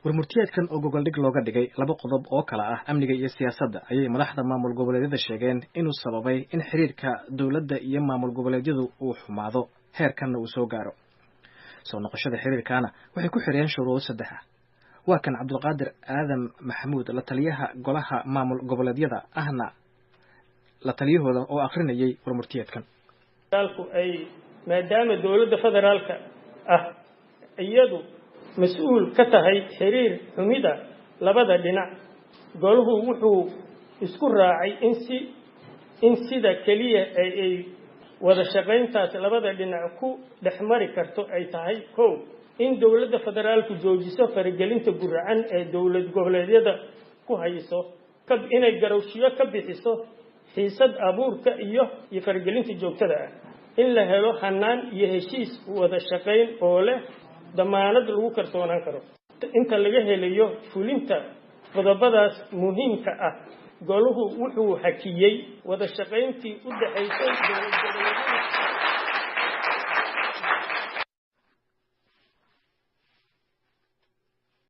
Warmurtiyeedkan oo gogoldhig looga dhigay laba qodob oo kala ah amniga iyo siyaasadda ayay madaxda maamul goboleedyada sheegeen inuu sababay in xiriirka dowladda iyo maamul goboleedyadu uu xumaado, heerkanna uu soo gaaro. Soo noqoshada xiriirkaana waxay ku xireen shuruudo saddex ah. Waa kan Cabdulqaadir Aadan Maxamuud, la taliyaha golaha maamul goboleedyada ahna la taliyahooda, oo akhrinayay warmurtiyeedkan. Ay maadaama dowladda federaalka ah iyadu mas-uul ka tahay xiriir xumida labada dhinac, golahu wuxuu isku raacay in sida keliya ee ay wada shaqayntaas labada dhinac ku dhex mari karto ay tahay: kow, in dowladda federaalku joojiso faragelinta guracan ee dowlad goboleedyada ku hayso, inay garowshiyo ka bixiso xiisad abuurka iyo faragelinta joogtada ah, in la helo hanaan iyo heshiis wada shaqayn oo leh damaanad lagu kalsoonaan karo. Inta laga helayo fulinta qodobadaas muhiimka ah, golahu wuxuu hakiyey wada shaqayntii u dhexaysay dowlad goboleedyada.